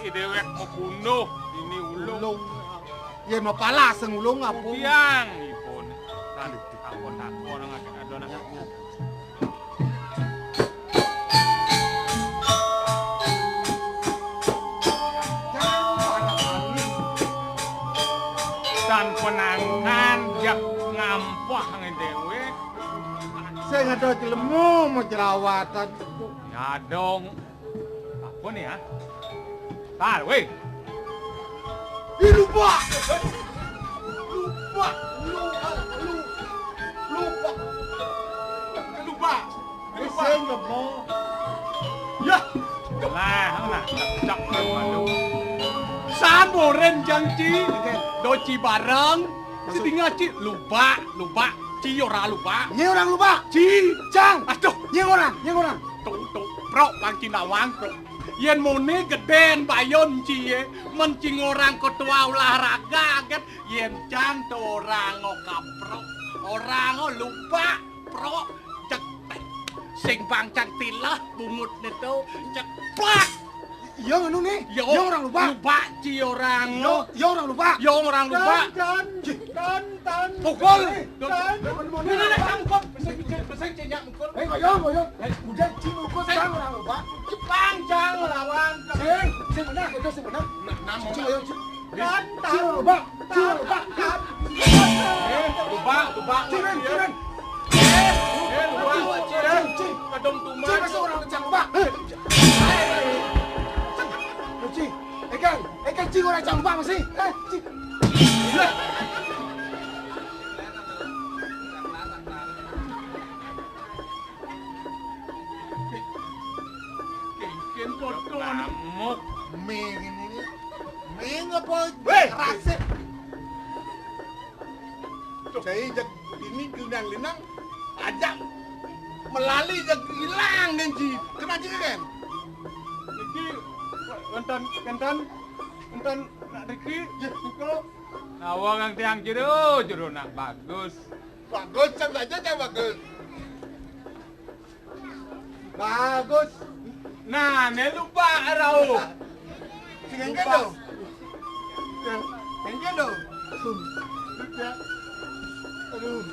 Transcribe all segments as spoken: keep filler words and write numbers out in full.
Déwék mapunduh dini ulung. Ulung. Yén mapalasang ulung apa? Tiang ipun. Tan takon-takon ngajak adonan. Ya, ya. Tan penangkan jak ngampuh ngan déwék. Sing ada jelema majrawatan. Ya dong. Apa nih, ha? Tar, wéh. Ih, lupa. Lupa. Lupa. Lupa. Lupa. Lupa. Sing lemo. Ya. Lah, nah, cak malu. Samburan jang ci. Oke. Do ci bareng. Maksud? Sedingah ci lupa, lupa. Ci ora lupa. Nyé orang lupa. Ci. Cang. Aduh. Nyé orang, nyé orang. Tung, tung. Prok, pang ci nawang, prok. Yén muni gedén bayun cié, men ci ngorang ketua olahraga, gét, yén cang to orang kaprok, orang lupa, prok, cek, sing bang cang tilah, bungut né to, cek, plak. Iya, anu nih. Yo, iya, orang lupa. Lupa, ci orang. Yo, iya, orang lupa. Yo, orang lupa. Tan, tan, tan, tan. Pukul. Eh, tan. Ini, ini, ini, pukul. Beseng, beseng, beseng, cenyak, pukul. Eh, koyong, koyong. Eh, udah, ci, pukul, sing, cang, orang lupa. Jepang, cang, lawan. Sing, sing benar, itu sing benar. Nah, nah, ci, koyong, ci. Tan, tan. Ci, lupa. Ci, lupa. Tan. Eh, lupa, lupa. Ci, Ren, ci, Ren. Eh, lupa. Ci, Ren, ci. Kadung tuman. Ci, masuk orang cang lupa. Eh. Ci, Ekel, Ekel, ci, orang cang lupa masih. Eh, ci. Kénkén foto. Ngamuk. Ming ini. Ming apa? Wéh! Rasik. Saya jak ini gelinang-gelinang, ajak melali jak hilang, Genji. Kena juga kan? Niki, wénten, wénten, wénten nak niki, ya, niku. Nawang tiang jero, jero nak bagus. Bagus, cang saja, cang bagus. Bagus. Nah, né lupa rauh. Sing éngkén to. Éngkén to. Aduh.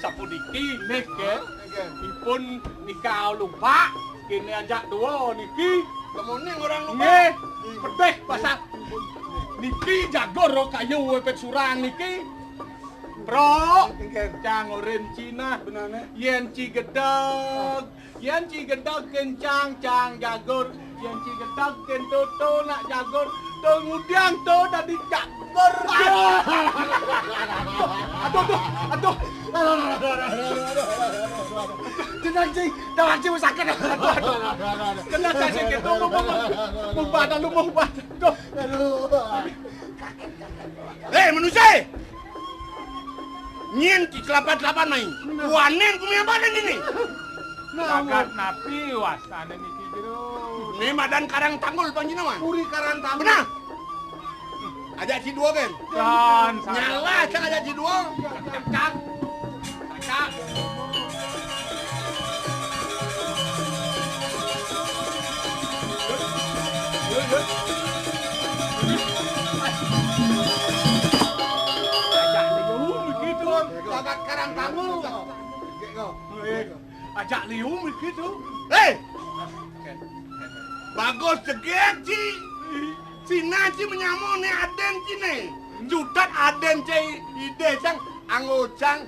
Sapuniki nih, Ké. Éngkén. Ipun nika lupa. Kéné ajak dua niki. Lamun orang lupa. Nggih. Pedih pasang. Niki jagur kayu wépét surang niki. Pro, éngkén. Cang orin Cina. Benar, né? Yén ci gedeg, yén ci gedeg kén cang, cang jagur. Yén ci gedeg kén toto nak jagur. To ngudiang to dadi jagur. Aduh, aduh, aduh. Tenang, Cing. Tenang, Cing, sakit. Aduh, aduh. Kena cacing gitu, lu mau, mau badan lu mau badan. Aduh. Aduh. Eh, manusia! Nyén ki kelapa-kelapa mai. Nah. Wanen kumiambaran ini. Nah, jagat napi wastané niki jero. Né madan Karang Tanggul panjenengan. Puri Karang Tanggul. Benar. Ajak ci dua kan? Kan, nyala cang ajak ci dua. Cak. Cak. Ajak liu begitu. Jagat Karang Tanggul. Ajak liu begitu. Hei! Bagus jegég, Ci. Cina ci menyamo né adén ciné. Jutat adén ci idé cang, anggo cang,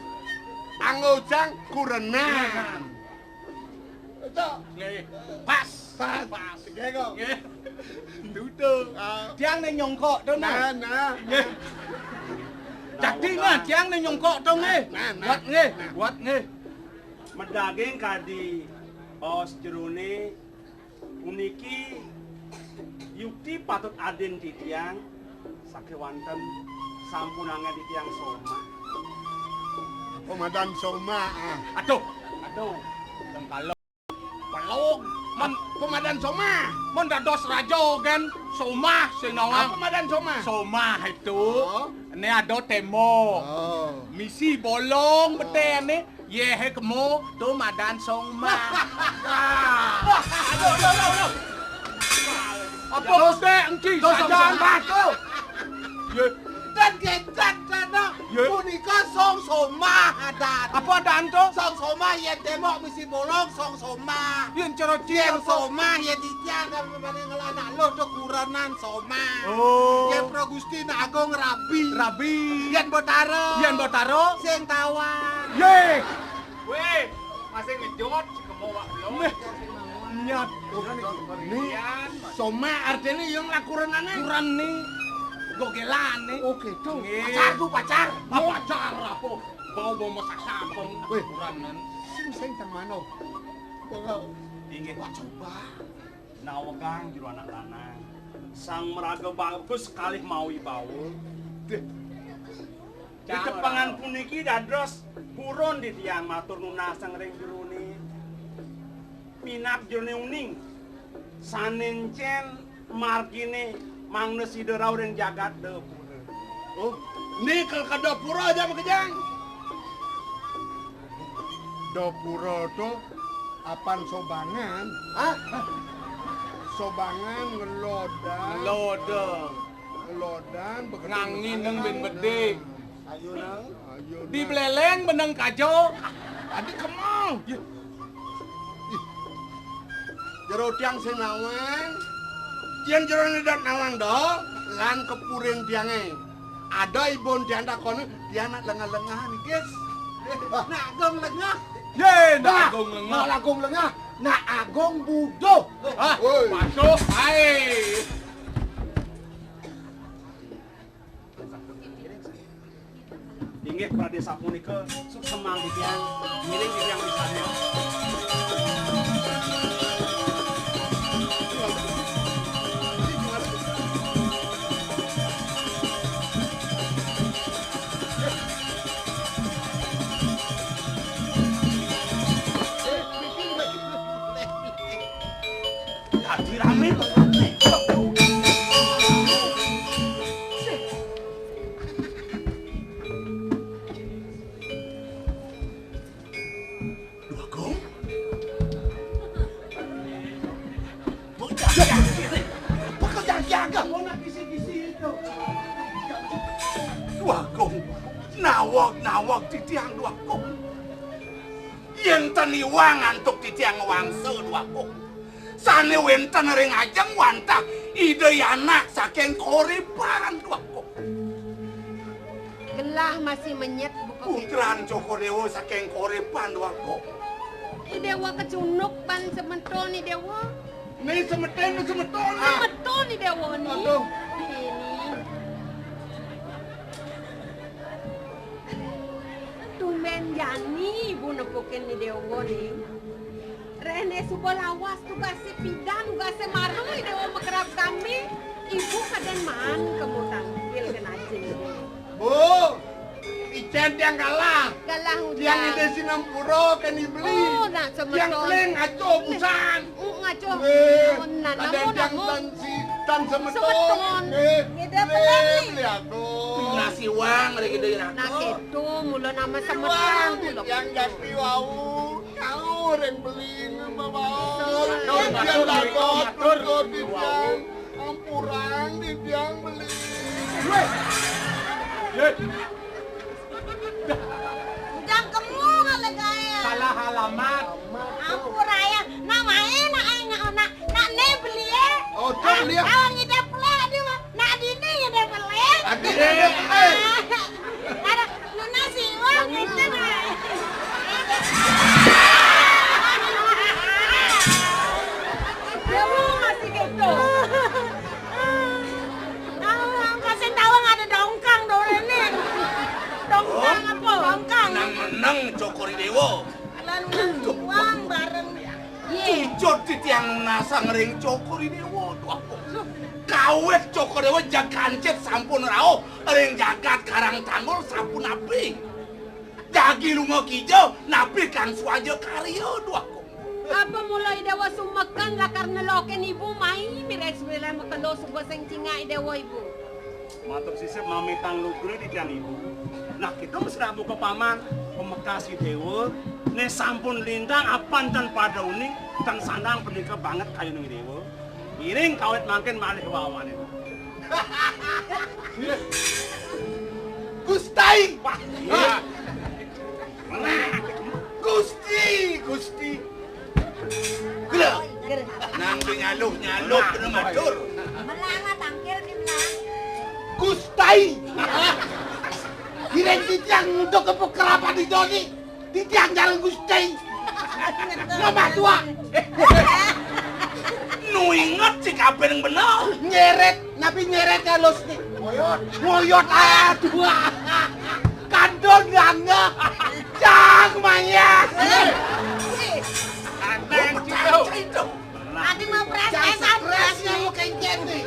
anggo cang kurenan. Cok. Nggih. Pas. Pas. Pas. Nggih, kok. Nggih. Dudu. Ah. Tiang né nyongkok to, nah. Nah, nah. Nggih. Dadi, nah, tiang né nyongkok to, nggih. Nah, nah. Kuat, nggih. Nah. Kuat, nggih. Medaging kadi baos jeroné Puniki yukti patut adin titiang, sakéwanten sampun anggén titiang somah. Apa madan somah, ah? Aduh, aduh, tengkalo. Pelog, men apa madan somah? Men dados raja gén somah sing nawang. Apa madan somah? Somah itu, oh, né ada témbok. Oh. Misi bolong, oh, beténé. Yéh, kemu, to madan somah. Aduh, aduh, aduh, aduh. Apa gedé engki? Tuh, song sajaan. Somah tuh. Yé. Dan gégat, dan, nah. Yé. Punika song somah adat. Apa adat to? Song somah yén témbok mesti bolong, song somah. Yén cara yén cilik apa? Somah, yén titiang, kan pada ngelanak lo to kurenan somah. Oh. Yén Pro Gusti Nak Agung rabi. Rabi. Yén Betara. Yén Betara. Sing tawang. Yé. Wéh, masih ngejot, si kemo wak lo. Méh, nyat. Ni, somah artiné yang lakurenané. Kurenané. Gogelan nih. Oke, tuh. Nggih. Pacar tuh, pacar. Ah, pacar apa? Bau, bau masak sabun. Wéh. Kurenan. Sing, sing teng mano? Inggih. Wah, coba. Nawegang jero anak lanang. Sang maraga bagus kalih mawi bawa. Déh. Tetepangan puniki dados purun titiang matur nunas ring jerone. Minab jerone uning. Sané encén margine mangda sida rauh ring jagat Dapura. Oh, ni kal ka Dapura aja makejang. Dapura to apan sobangan. Hah? Sobangan ngelodan. Ngelodan. Ngelodan begitu. Ngangineng ben bedik. Ayo, Nang. Ayo, Nang. Di Beleleng beneng kajo. Tadi kemang. Ih. Jero tiang sing nawang. Yén jero nedat nawang do, lan kepuring tiange. Ada ibun tiang takon, tiang nak lengah-lengah nggih. Nak Agung lengah. Yé, Nak Agung lengah. Nak Agung lengah. Nak Agung buduh. Hah? Woi. Patuh ae. Inggih pradé sapunika, suksemang titiang, ngiring titiang pisan. Dadi rame. Duh Agung. Bocah yang kiri. Pekerjaan jaga. Mau nak kisi-kisi itu. Duh Agung. Nawag-nawag titiang Duh Agung. Yén ten iwang antuk titiang ngwangsa Duh Agung. Sané wénten ring ajeng wantah Ida Anak saking Koripan Duh Agung. Gelah masih menyet buka. Putran Cokor Déwa saking Koripan Duh Agung. I Déwa kecunduk ban semeton I Déwa. Né semeton, né semeton. Ah. Semeton I Déwa ni. Aduh. Ini. Tumbén jani ibu nepukin I Déwa ni. Réné suba lawas tugasé pidan, tugasé maru I Déwa makrab kami. Ibu kadén maan kemu tampil kén ajin. Bu, icén tiang galah. Galah ujang. Tiang ida sinampura kén I Beli. Oh, nak semeton. Tiang Beli ngaco busan. Uh, ngaco. Eh, oh, nah, kadén namo, tiang namo. Tan si, tan semeton. Semeton. Eh, ngidap Beli, Beli. Beli aku. Nasi wang, ada gitu ya. Nah, gitu, mula nama semeton. Iwang, mula tiang gitu. Jati wau. Kau ring Beli, Bapak. Matur, matur, matur, matur. Ampurang titiang Beli. Wéh. Yé. Ujang kemu ngalih gaé. Salah alamat. Ampurayang. Namaé nak ai nak nak nak né Beli é. Oh, tuh Beli é. Ah, ngidap Beli di mah. Nak dini ngidap Beli. Adi ngidap Beli. Ada nunas iwang gitu nah. Dia mau masih gitu. Tahu, kasih tahu nggak ada dongkang dong ini. Dongkang apa? Dongkang. Menang-menang Cokor I Déwa. Lan uang bareng. Yé. Cucut titiang nasang ring Cokor I Déwa, Duh Agung. Kawit Cokor I Déwa jag kancit sampun rauh ring jagat Karang Tanggul sapunapi. Jagi lunga kija napi kang swaja karya, Duh Agung. Apa mula I Déwa sumekan lakar nelokin ibu mai mirengang makelo suba sing cingak I Déwa ibu? Matur sisip mamitang lugra titiang ibu. Nah, kita mesra buka paman, pamekas I Déwa, né sampun lintang apan tan pada uning, tan sandang pendika banget kayuning I Déwa. Iring kawit mangkin malih wawanin. Gusti! Wah, iya. Gusti, Gusti. Gila. Nang di nyaluh-nyaluh kena matur. Melana tangkil di melana. Gusti! Iring titiang untuk ke pekerapan di doni. Titiang jalan Gusti. Nambah tua. Nu inget si kabin bener. Nyeret, napi nyeret halus nih. Ngoyot. Ngoyot, aduh. Kandun gangga. Cang maya. Aneh gitu. Adi mau pres-presan, pres lu kencet nih.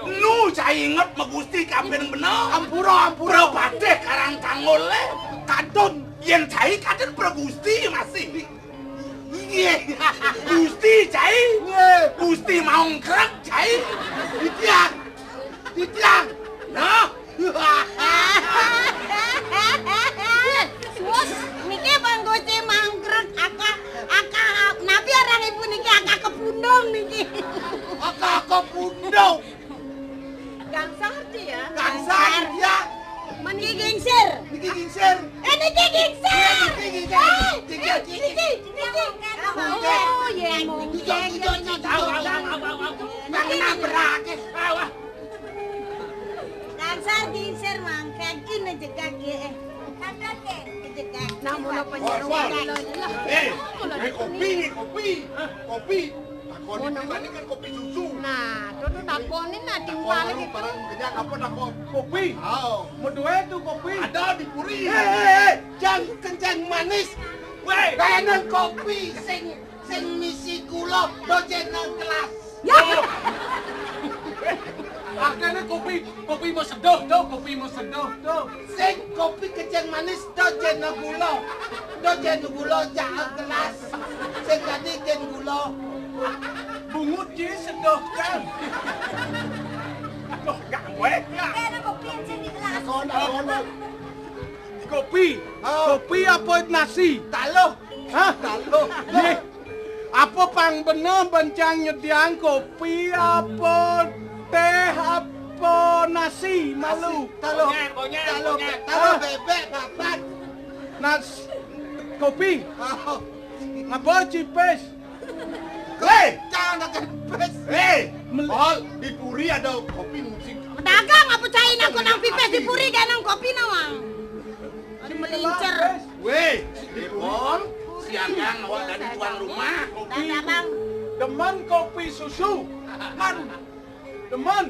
Nu cai inget ma Gusti kabin bener. Ampura, ampura. Prabadeh Karang Tanggul, eh. Kadun. Yen cai kadun pra Gusti masih. Iya. Gusti cai. Iya. Gusti mau ngkrek cai. Titiang. Titiang. Nah. Suwun, niki Bang Gusti mangkrek aka, aka, napi aran ibu niki aka kepundung niki. Aka kepundung. Gangsar dia. Gangsar dia. Meniki gingsir. Niki gingsir. Eh, niki gingsir. Iya, niki gingsir. Eh, niki, eh, niki, niki, niki. Oh, iya, mungkin. Niki, niki, niki. Niki nabrak, eh. Gangsar gingsir mangkang, ini jegag ya, eh. Jegag. Nah, mula penyeru. Eh, eh, kopi nih, kopi. Hah? Kopi. Takoni pribadi kan kopi susu. Nah, tuh, tuh takonin, nah, timpal gitu. Barang kenyang apa takon? Kopi. Oh. Meduwe tuh kopi. Ada di puri. Eh, eh, eh, jangan kencang manis. Weh. Kayak kopi sing sing misi gula, dojena gelas. Ya. Akhirnya kopi, kopi mau seduh tuh, kopi mau seduh tuh. Sing kopi kecil manis, dojena gula. Dojena gula, jangan gelas. Sing tadi jen gula. Bungut ji seduh kan. Aduh, gak gue. Ada kopi yang sing di gelas. Kopi. Oh. Kopi apa nasi? Taluh. Hah? Taluh. Nggih. Apa pang bener bencang nyediang kopi apa teh apa nasi malu? Taluh. Taluh. Taluh bebek papat. Nas kopi. Oh. Ngapa cipes? Hei! Jangan ada pes. Hei! Mel- Pol, di puri ada kopi musik. Dagang apa cai nang konang pipes di puri, dia nang kopi nawang. Ada melincer. Weh, di puri. Pol, siagang awak dari tuan rumah. Kopi. Demen kopi susu. Man. Demen.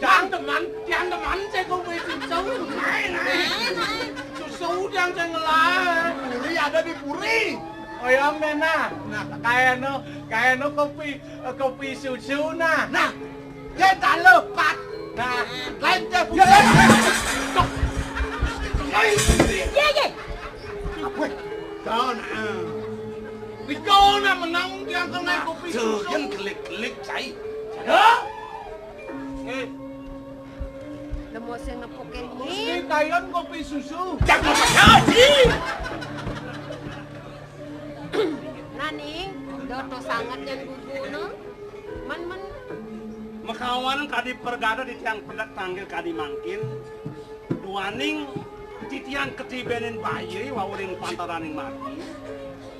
Tiang demen, tiang demen, saya kopi susu. Naik, naik. Susu tiang saya ngelah. Puri ada di puri. Oh ya, mena. Nah, kayaknya, kayaknya kopi, eh, kopi susu, nah. Nah, dia tak lepat. Nah, lain dia bukan. Iya, iya. Weh, kau nak. Di kau nak menang, tiang kena kopi susu. Jangan kelik-kelik, cai. Jaga. Eh. Nemu sing nepukin. Mesti kayon kopi susu. Jangan jadi. Nani, doto sanget yang gugu no. Man, man. Makawan kadi pergada di tiang pedak tanggil kadi mangkin. Duaning titiang ketibenin bayi wawuring pantaraning mati.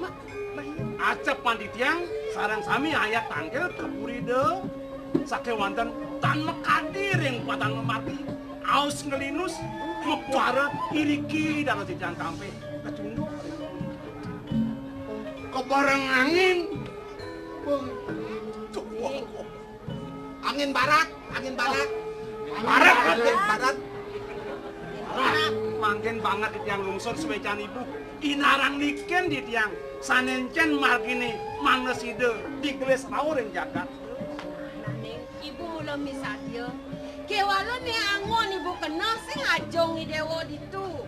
Ma-, bayi. Acep pan titiang sareng sami ayat tangkil kepurida sakewanten tan makadi ring padang mati. Aus ngelinus, mepuara iriki dara titiang kampih kacunduk. Kebareng angin. Tuh, wah. Angin barat, angin barat. Barat, angin barat. Mangkin banget di tiang lungsur suwecan ibu. Inarang niken di tiang. Sanencen margine mangda sida digelis rauh ring jagat. Nanging ibu mula misadia. Kewala ne angon ibu kena sing ajong i dewa ditu.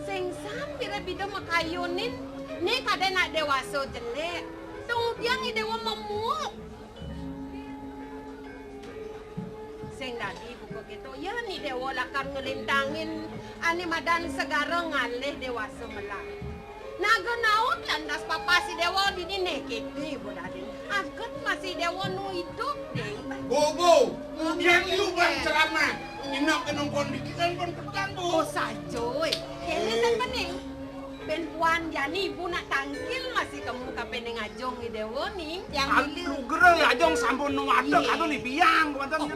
Sing san bida-bida makayunin ne kadén nak dewasa jelek. Tunggu tiang i dewa memuuk. Sing dadi buka kéto, ya ni déwa lakar nglintangin ané madan segara ngalih déwasa melah. Naga naut lantas papa si Déwa dini né kéné, Bu Dadin. Aget masih Déwa nu idup, Ding. Bobo, ngudiang yu bang ceramah. Nginep ke nongkon bikisan pun petang, Bu. Oh, saja, éh. Kéné san pening. Bén puan jani ibu nak tangkil masih kemu kapéné ngajong i Déwa, Ning. Yang lugeré ajong sampun nu ada. Iya. Kado ni biang, kuantan. Oh.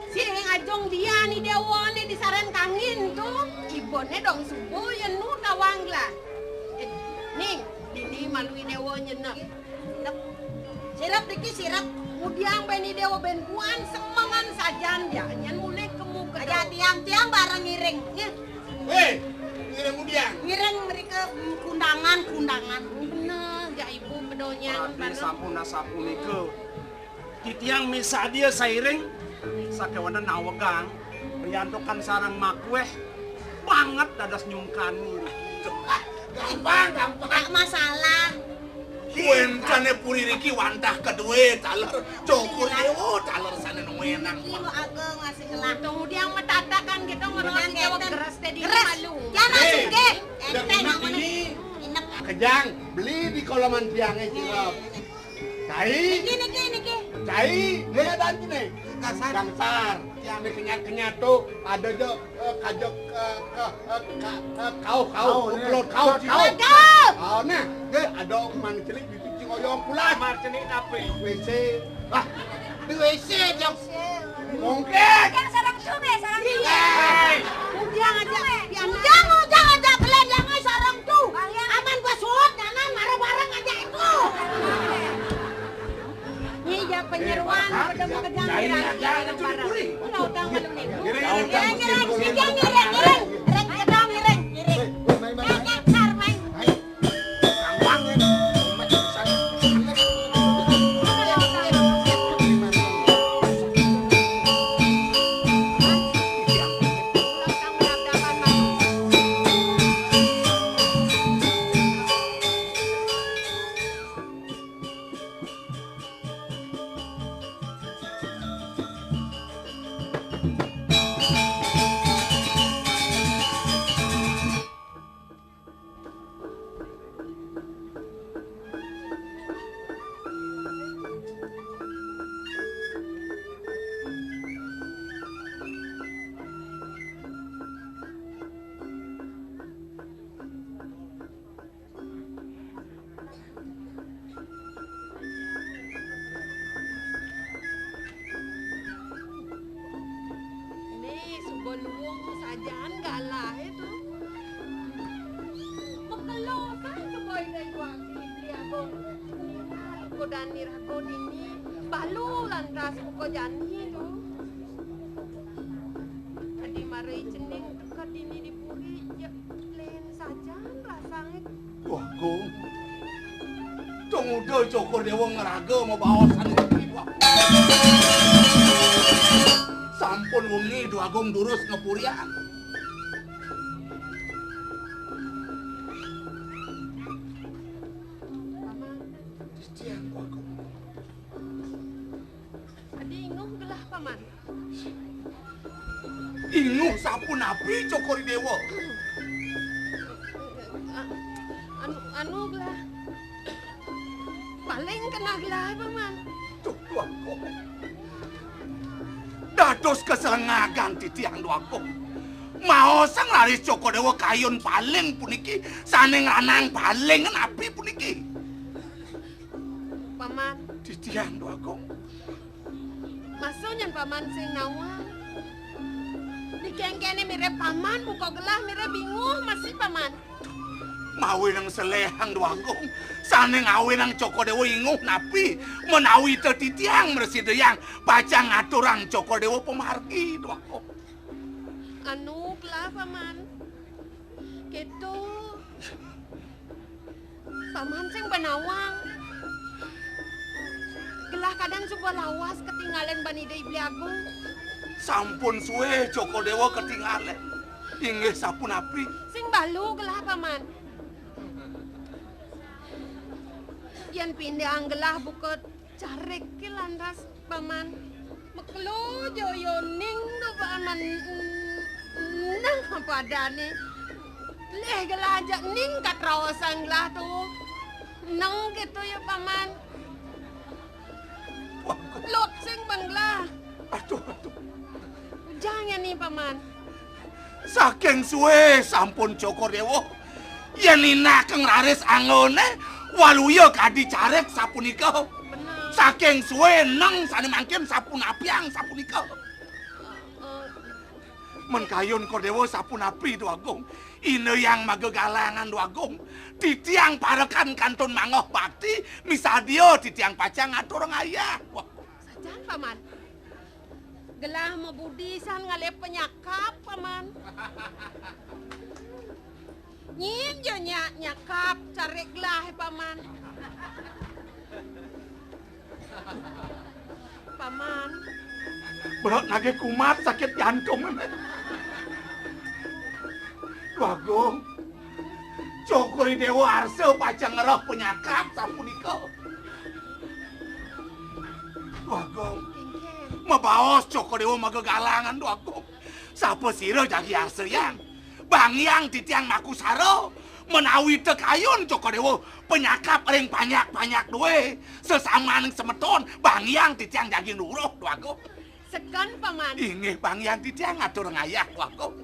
Sing ajong dia ni Déwa ni di sarén kangin tu. Ibuné dong subuh ya nu tawang lah. Éh, Ning, dini malu i Déwa nyenep. Sirep. Sirep, Riki, sirep. Ngudiang bén i Déwa bén puan semengan sajan ya. Nyen mulih kemu ke aja tiang-tiang bareng ngiring. Nya. Wéh, ngiring ngudiang. Ngiring mrika kundangan, kundangan. Bener, ya ibu pedonyang. Berarti sampun asapunika. Titiang misadia sairing, sakéwanten nawegang, riantukan sareng makuéh, banget dados nyungkani. Gampang, gampang. Tak masalah. Kuéncané puri riki wantah kadué taler, Cokor Déwa taler sané nuénang. Ibu Agung masih kelak. Tunggu dia matatakan gitu, ngorong si Déwa geres tadi malu. Jangan. Éh, sugih. Enteng namanya. Inep. Kejang, beli di koloman tiangé, sirep. Cai. Niki, niki, niki. Cai, né ada niki né. Gangsar. Gangsar. Né kenyat-kenyat tuh, ada jo, éh, kajok, éh, ka-, éh, ka-, éh, kauh, kauh, kauh, né. Upload kauh, kauh, kauh. Kauh, nah. Éh, ada mana celik di cuci oyong pulas. Mar celik apa? W C. Ah, di W C, Jang. Mungkin. Yang sarang tu, bé, sarang tu. Iya. Ujang aja. Ujang, ujang aja, kalian yang sarang tu. Aman basuut, jangan marah bareng aja itu. Nyi ja penyeruan, udah mau kejang. Ngiring, ngiring, ngiring, ngiring, ngiring, ngiring, ngiring, ngiring, ngiring, ngiring, ngiring, ngiring. Né suba luung sajaan galahé to. Makelosan suba Ida Iwak Bli Agung. Kudan niraga dini balu lantas buka jani to. Adi mara i cening teka dini di puri, ya lén sajaan rasangé. Wah, Gung. Tumuda Cokor Déwa ngraga mabaosan iki, Wah. Sampun wengi Dwagung durus ngapurian. Titiang, Wah, Gung. Adi inguh gelah, Paman. Inguh sapunapi, Cokor Déwa? A-, anu, anu gelah. Paling keneh gelah, Paman. Duh, Dwagung. Dados kaselengagan titiang, Dwagung. Maosang raris Cokor Déwa kayun paling puniki, sané ngranang paling napi puniki? Paman. Titiang, Dwagung. Masa nyén Paman sing nawang. Dikéngkéné mirib Paman, buka gelah mirib inguh masih, Paman. Mawinang seléhang, Dwagung. Sané ngawinang Cokor Déwa inguh napi, menawi ta titiang mrasidayang pacang ngaturang Cokor Déwa pamargi, Dwagung. Anu gelah, Paman. Kéto. Paman sing banawang. Gelah kadén suba lawas katingalin ban Ida I Bli Agung. Sampun sué Cokor Déwa katingalin. Inggih sapunapi? Sing balu gelah, Paman. Yén pindahang gelah buka cariké lantas, Paman. Makelo joyoning to, Paman. Nah, padané. Lih gelah ajak ning katraosang gelah to. Neng kéto ya, Paman. Lut sing ban gelah. Aduh, aduh. Ujang ya ni, Paman. Saking sué sampun Cokor Déwa. Yén inakang raris anggoné, waluya kadi carik sapunika. Bener. Saking sué neng sané mangkin sapunapiang sapunika. Eh, eh. Men kayun Kordéwa sapunapi, Dwagung. Ina Hyang Maga Galangan, Dwagung. Titiang parekan kantun mangoh bakti, misadia titiang pacang ngatur ngayah. Wah. Sajan, Paman. Gelah mabudi san ngalih panyakap, Paman. Nyén ja nyak nyakap carik gelah, Paman. Paman. Berat nagih kumat sakit jantung. Dwagung. Cokor Déwa arsa pacang ngrereh panyakap sapunika. Dwagung. Kénkén. Mabaos Cokor Déwa Maga Galangan, Dwagung. Sapasira jagi arsayang? Bangiang titiang makusara, menawi ta kayun Cokor Déwa panyakap ring panyak-panyak dué, sesamaning semeton, bangiang titiang jagi nuruh, Dwagung. Seken, Paman. Inggih, bangiang titiang ngatur ngayah, Dwagung.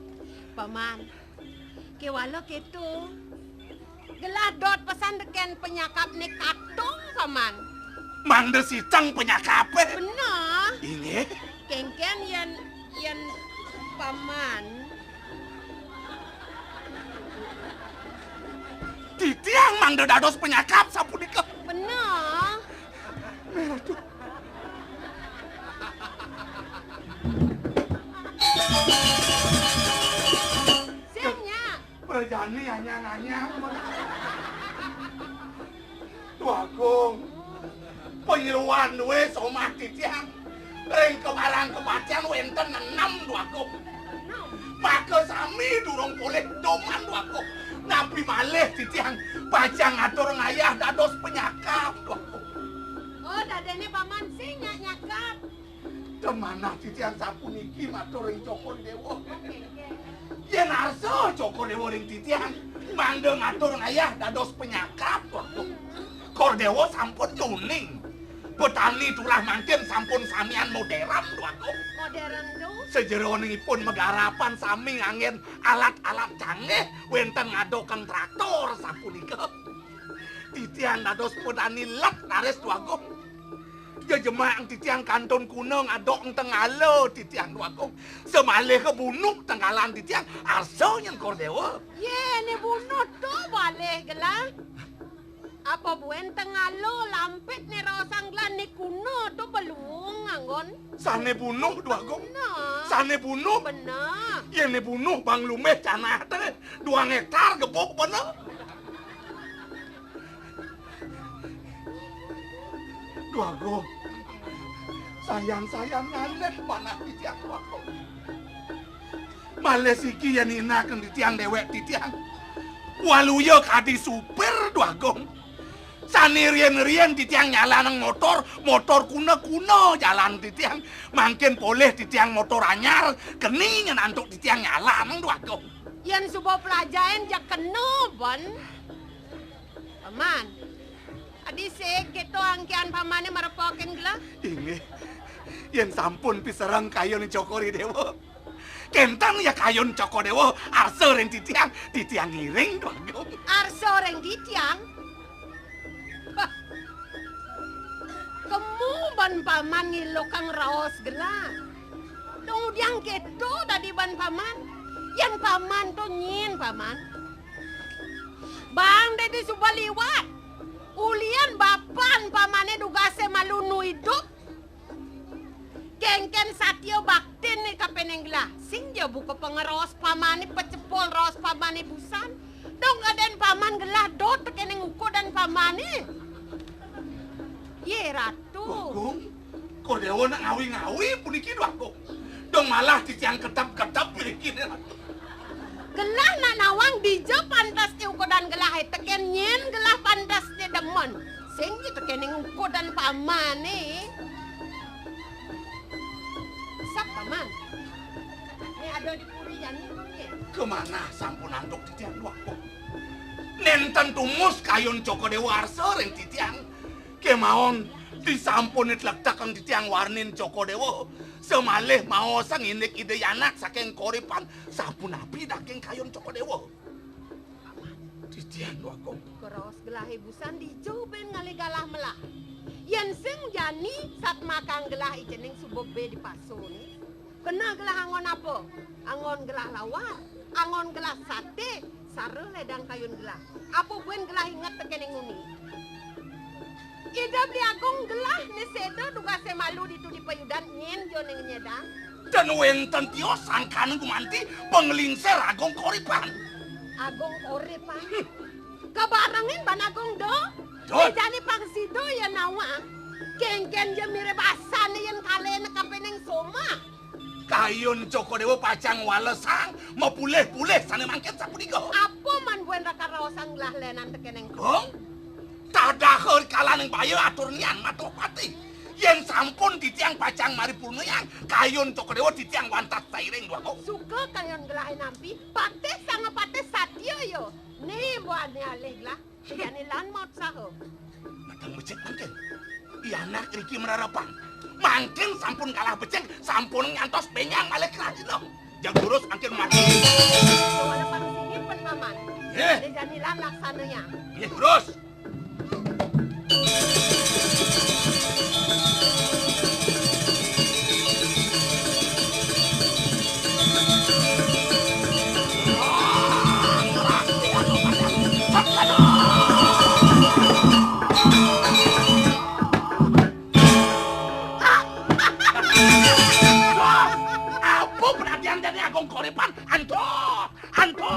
Paman, kéwala kéto. Gelah dot pesan tekén panyakapné katung, Paman. Mangda siteng panyakapé. Bener. Inggih. Kénkén yén, yén Paman. Titiang mangda dados panyakap sapunika. Bener. Ratu. Sing nyak. Prajani anyang-anyang. Dwagung. Panyeroan dué somah titiang. Ring kamarang kapatihan wénten enem, Dwagung. Maka sami durung polih doman, Dwagung. Napi malih titiang pacang ngatur ngayah dados panyakap, Dwagung. Oh, dadiné Paman sing nyak nyakap. Tan manah titiang sapuniki matur ring Cokor Déwa. Yén arsa Cokor Déwa ring titiang, mangda ngatur ngayah dados panyakap, Dwagung. Kor Déwa sampun nyuning. Petani turah mangkin sampun samian modern, Dwagung. Modern to? Sajeroning ipun magarapan sami nganggén alat-alat canggih, wénten ngadokang traktor sapunika. Titiang dados petani let raris, Dwagung. Jejemakang titiang kantun kuna ngadok tenggala titiang, Dwagung. Samaliha bunuh tenggalan titiang, arsa nyén Kor Déwa. Yé, né bunuh to malih gelah. Apa buin tenggala lampit né raosang gelah, né kuna to baluung anggon. Sané bunuh, Dwagung. Bener. Sané bunuh. Bener. Yén né bunuh bang lumbih tanah té, duang héktar gebuk bener. Dwagung. Sayan-sayan ngalih manah titiang, Dwagung. Malih siki yén inakang titiang déwék titiang. Waluya kadi supir, Dwagung. Sané riin-riin titiang nyalanang motor, motor kuna-kuna jalan titiang. Mangkin polih titiang motor anyar, keni nyén antuk titiang nyalanang, Dwagung. Yén suba plajahin ja kena, ban. Paman, adi sik kéto angkihan Pamané marepokin gelah? Inggih. Yén sampun pisereng kayun Cokor Déwa. Kénten ya kayun Cokor Déwa arsa ring titiang, titiang ngiring, Dwagung. Arsa ring titiang? Bah. Kemu ban Paman ngilukang raos gelah. Dong udiang kéto dadi ban Paman. Yén Paman to nyén, Paman. Bang Dédé suba liwat. Ulian bapan Pamané dugasé malu nu idup. Kénkén satia baktin né kapining gelah. Sing ja buka pangeraos Pamané, pacepul raos Pamané busan. Dong kadén Paman gelah dot tekéning ukudan Pamané. Yé, Ratu. Dwagung, Kor Déwa nak ngawi-ngawi puniki, Dwagung. Dong malah titiang ketep-ketep puniki, Ratu. Gelah nak nawang dija pantes ti ukudan gelahé, tekén nyén gelah pantes ti demen. Sing ja tekéning ukudan Pamané. Sap, Paman. Né ada di puri jani, Paman, ya? Kemana sampun antuk titiang, Dwagung? Ten tumus kayun Cokor I Déwa arsa ring titiang. Kémaon disampun tlektekang titiang warnin Cokor I Déwa, samalih maosang indik Ida Anak saking Koripan, sapunapi daking kayun Cokor I Déwa? Titiang, Dwagung. Keraos gelahé busan dija buin ngalih galah melah. Yén sing jani satmakang gelah I Cening suba bé di pasané. Kena gelah anggon apa? Anggon gelah lawar, anggon gelah saté, sara ledang kayun gelah. Apa buin gelah inget tekéning nguni? Ida Beli Agung gelah né séda dugasé malu ditu di payudan nyén ja né nyedang. Ten wénten tios sangkaning gumanti panglingsir Agung Koripan. Agung Koripan. Hmm. Kabarengin ban Agung da. Dul. Né jani pang sida ya nawang. Kénkén ja mirib asané yén kaléna kapining somah. Kayun Cokor I Déwa pacang walesang mapulih-pulih sané mangkin sapunika. Apa man buin raka raosang gelah lénan tekéning Gong? Tadaha kalaning baya atur nian Matuh Pati. Yén sampun titiang pacang maripurnayang kayun Cokor I Déwa, titiang wantah sairing, Dwagung. Suka kayun gelahé nampi, patih sanga patih satia ya. Né buané alih gelah. Jani lan mautsaha. Matang becik mangkin. I Anak riki mararepan. Mangkin sampun kalah becik, sampun nyantos bénjang malih kerajina. Jeg durus mangkin mati. Wala pang singit pun paman. Nggih. Né jani lan laksanayang. Nggih, durus. Apa perhatian dene Agung Koripan? Antuk! Antuk!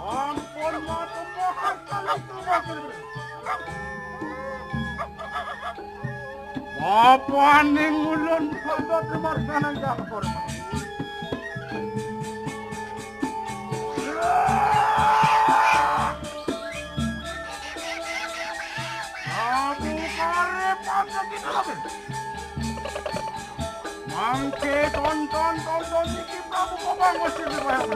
Ampun, mati. Ampun, mati. Apaning ulun patut lumarsanan jakor? Aku karep aja kita kabeh. Mangke tonton, tonton iki Prabu Gobang mesti dibayar.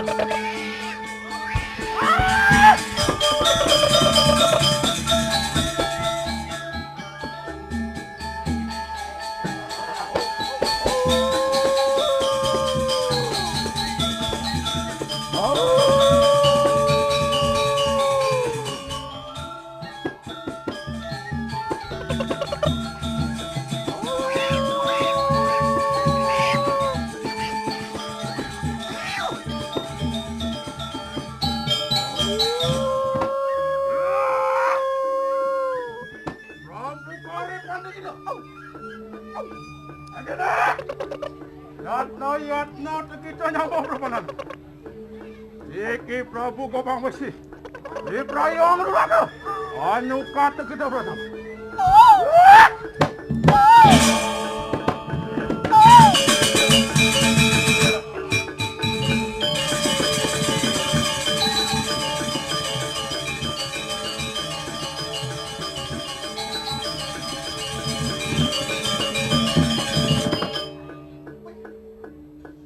Prabu Kari Pandegina. Au. Au. Anjana. Yatna, yatna, tekita nyawa berpanan. Iki Prabu Gobang Besi. Ibrayong Ruraga. Anu kata kita bertemu.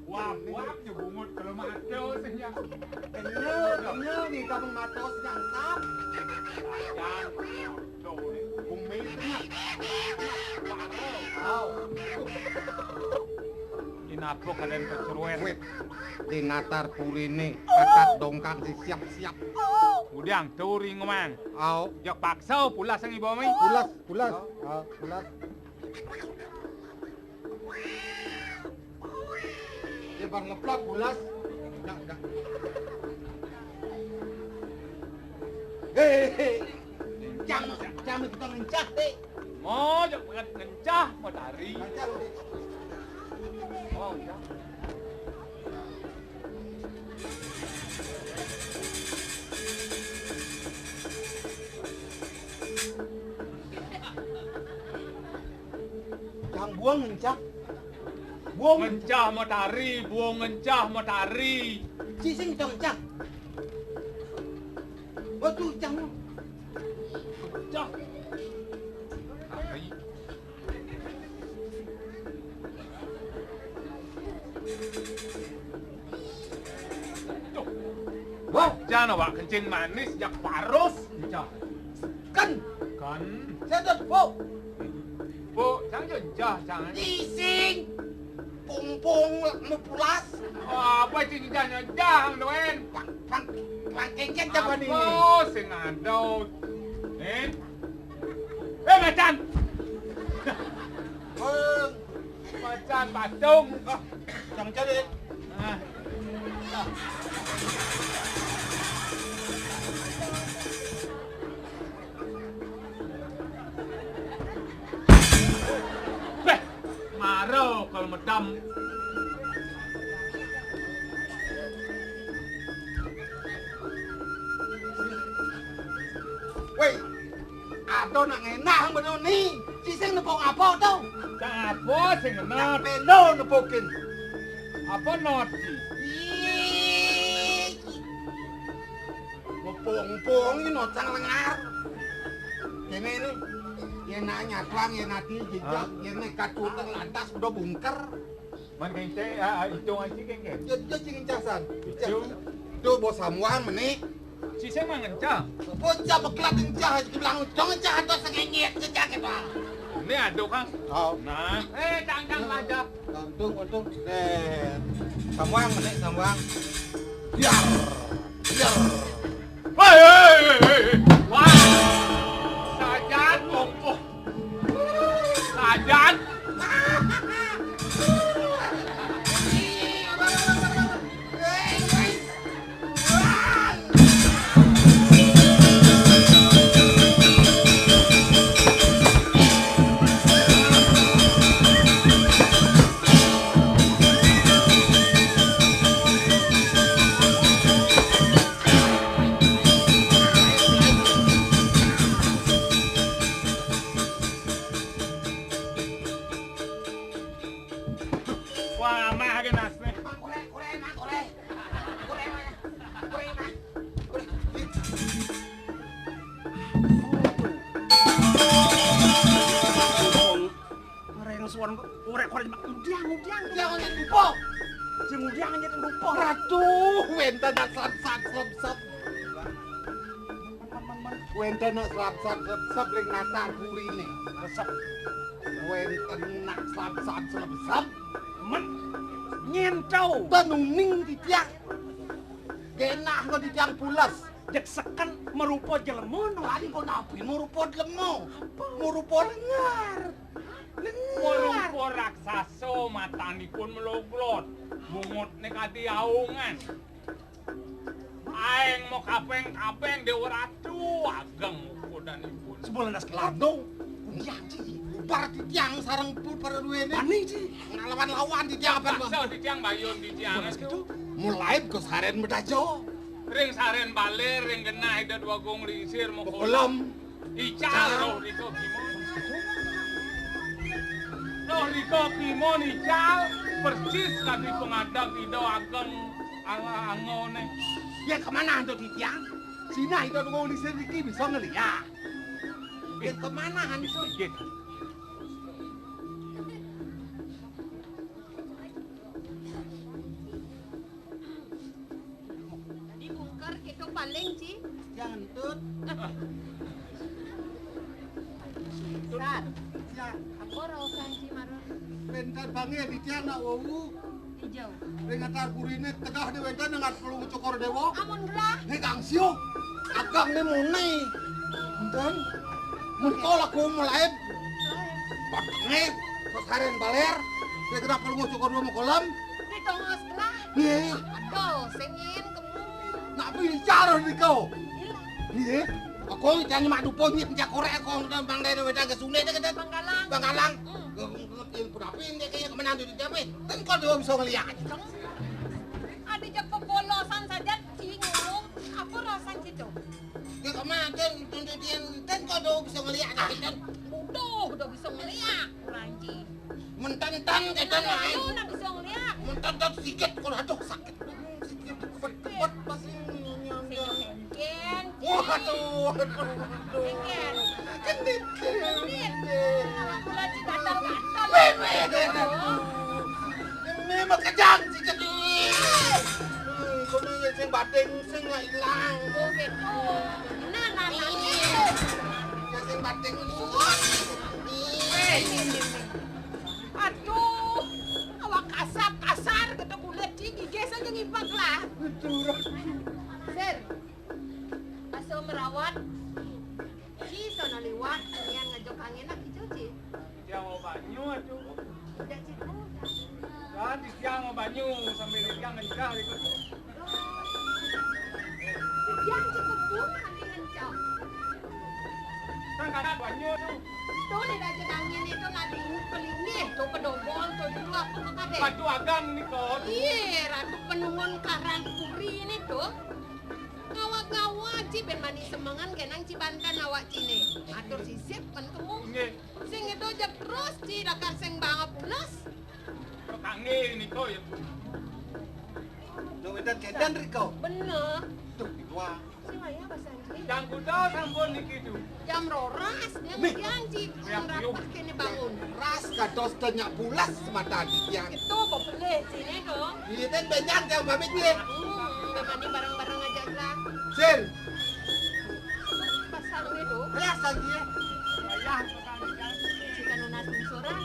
Wap, wap, nyebungut kalau mato sih ya. Kenyal, kenyal nih kamu mato sih nyangkap. Jangan, tuh, bumi tengah. Wow. Inapa kalian keseruan? Wit, di natar purine, katak dongkang si siap-siap. Udah, turi ngomong. Au. Jak paksa pulas yang ibu mi. Pulas, pulas. Au, pulas. Dia bang ngeplak bulas. Enggak, enggak. Hei, hei, hei. Jam, jam kita ngencah, Dik. Mau jok banget ngencah, mau tari. Ngencah, Dik. Oh, iya. Cang buang ngencah. Buang ngencah matahari, buang ngencah matahari. Cik sing cang cang. Waduh, cang. Cah. Hari. Duh. Wah, jangan awak kencing manis, jak parus. Cah. Kan. Kan. Saya tak, Bu. Bu, jangan jejah, jangan. Ising. Pungpung, mepulas. Oh, apa sih jejah-jejah, Duen? Pang, pang, pang kencing apa nih? Apa sing ada? Eh? Eh, macan. Bang. Macan patung. Ah, jangan cari. Ah. Beh, maro kalau medam. Woi, ada nak ngenah menuni. Cising nepuk apa tu? Cang apa sing ngenah? Nak peno nepukin. Apa not? Ih. Ngepung-pung ini nocang lengar. Kene ini, yen nanya tuang, yen ati jejak, yen nekat cuteng lantas udah bungker. Man kengke, ah, ah, hitung aja kengke. Yo, yo, sing ngencah, San. Hitung. Tuh, bos samuan, meni. Si saya mah ngencah. Bocah beklat ngencah, aja bilang, "Dong ngencah, atau sengenyet ngencah, kita." Ini aduk, Kang. Oh. Nah. Eh, cang, cang, aja. Untung, untung. Eh, sambuang, nek sambuang. Biar, biar. Hei, hei, hei, hei. Wah. Sajan, kongkoh. Sajan. Korek-korek, ngudiang, ngudiang. Ngudiang nyét dupa. Sing ngudiang nyét dupa. Ratu, wénten nak sat-sat sep-sep. Wénten nak sat-sat sep-sep ring natar puriné. Resep. Wénten nak sat-sat sep-sep. Men nyénto. Ten uning titiang. Genah no titiang pules. Jeg seken marupa jelema no. Tadi kok napi marupa jelema? Marupa lengar. Lengar. Marupa raksasa, matanipun meloglot. Bungutné kadi aungan. Aéng makapeng-kapeng Déwa Ratu, ageng ukudanipun. Sebulan das kelado. Udiang, Ci. Ubar titiang sareng pu-, para duwéné. Bani, Ci. Ngalawan-lawan titiang apa, Bang? Paksa titiang bayun titiang. Sebulan das itu. Mulai ka sarén Medaja. Ring sarén Balér, ring genah Ida Dwagung Lingsir, Makolem. Makolem. Ical. Ical. Roh Rika Bima. Roh Rika Bima ical, persis kadi pangadeg Ida Ageng Ang-, Anggoné. Yén kamanah antuk titiang? Sinah Ida Dwagung Lingsir niki bisa ngeliak. Yén kamanah antuk? Inggih. Dadi bungker kéto paling, Ci. Jantut. Sar. Ya. Apa raosan, Ci, mara? Wénten bangé titiang nak wau. Ijo. Ring natar puriné tegeh dé wénten nak Palungguh Cokor Déwa. Amun gelah. Né Kang Siu. Ageng né muné. Enten. Mun kau laku mulai. Patengé. Sarén Balér. Ring natar Palungguh Cokor Déwa Makolem. Di tongos gelah. Nggih. Aduh, sing nyén kemu. Nak bicara nika. Nggih. Aku jangan mak dupo nyit jak korek aku udah Bang Dene wedang ke Sune deh, Bang Galang. Bang Galang. Hmm. Ngerti pun apa ini kaya kemenangan di jape. Ten kok dia bisa ngeliat. Ada jak pepolosan saja, Ci, ngomong. Apa rasan, Ci, tuh? Dia kemarin tuntutin, ten kok dia bisa ngeliat, ten. Bodoh, udah bisa ngeliat, kurang, Ci. Mententan kita lain. Lu nak bisa ngeliat. Mententan sikit, kalau aduh sakit. Sikit kebet-kebet pasti. Sing kengken, Ci. Waduh, waduh, waduh. Kengken. Kendit. Kendit. Aku lagi gatal-gatal. Weh, weh, weh, weh. Ini mah kejang sikit. Hmm, kono ya sing bating sing nggak hilang. Oh, gitu. Nah, nah, nah. Ya sing bating. Weh, ini, ini, ini. Aduh, awak kasar, kasar, kata kulit, Ci, gigis aja ngipak lah. Betul. Sir, aso merawat, Ci, sono liwat, yang ngejok angin nak hijau, Ci. Tiang mau banyu, aduh. Udah, Ci, udah. Jadi tiang mau banyu, sambil tiang ngencah, gitu. Yang cukup pun kami ngencok. Kan kata banyu tuh. Tuh di raja angin itu nadi pelinggih tuh pedobol tuh dulu apa kok kade? Batu agang nih kok. Iya, Ratu Penungun Karang Puri ini tuh. Ngawa-ngawa Ci ben mani semengan genang Ci banten awak Cine. Atur sisip kan kemu. Nggih. Sing itu jek terus Ci lakar sing bangep pules. Kok kangge nika ya? Lho, wénten kénten rika. Bener. Duh, iwak. Sing wayah Mas Anji. Jam kuda sampun niki, Du. Jam roras, dia Nih. Janji. Yang Rapah kene bangun. Ras kados denyak bulas semata titiang. Itu apa pelih sini, dong? Iya, ten benjang jam pamit nggih. Hmm, mani bareng-bareng aja lah. Sir. Pasang itu. Ras lagi ya. Wayah. Jika nunas lungsuran,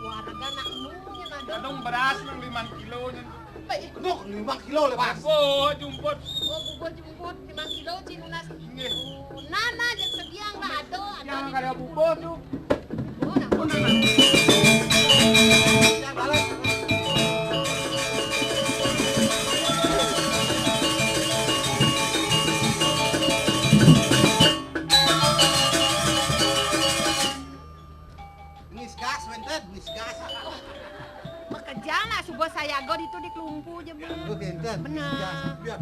warga nak nungguin ada. Kadung beras nang lima kilo nyen. Baik. Aduh, lima kilo lepas. Bubuh jumput. Oh, bubuh jumput lima kilo, Ci, nunas. Nggih. Nana, jak sediang lah, ada, ada. Yang di kada bubuh tuh. Oh, nah. Oh, nana. Yang balik. Ngis gas wénten, ngis gas. Makejang lah suba sayaga ditu di Klumpu ja, Bu. Oh, wénten. Bener. Ngis gas. Biar.